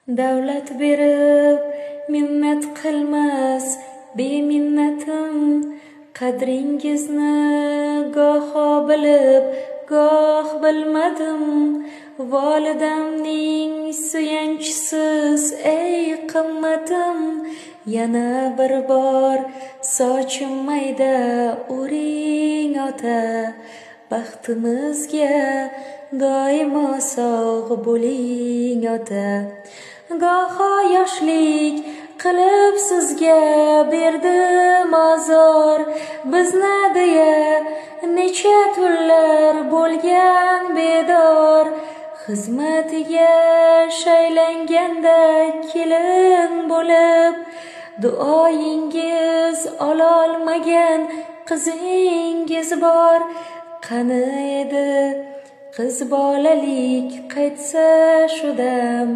Davlat berib minnat qilmas beminnatim, qadringizni goho bilib, goh bilmadim. Volidamning suyanchisiz, ey qimmatim, yana bir bor sochim mayda o'ring, ota. Baxtimizga doimo sog' bo'ling, ota. Goho yoshlik qilib sizga berdim ozor, bizni deya necha tunlar bo'lgan bedor. Xizmatiga shaylanganda kelin bo'lib, duoyingiz ololmagan qizingiz bor. Qani edi qiz bolalik qaytsa shu dam,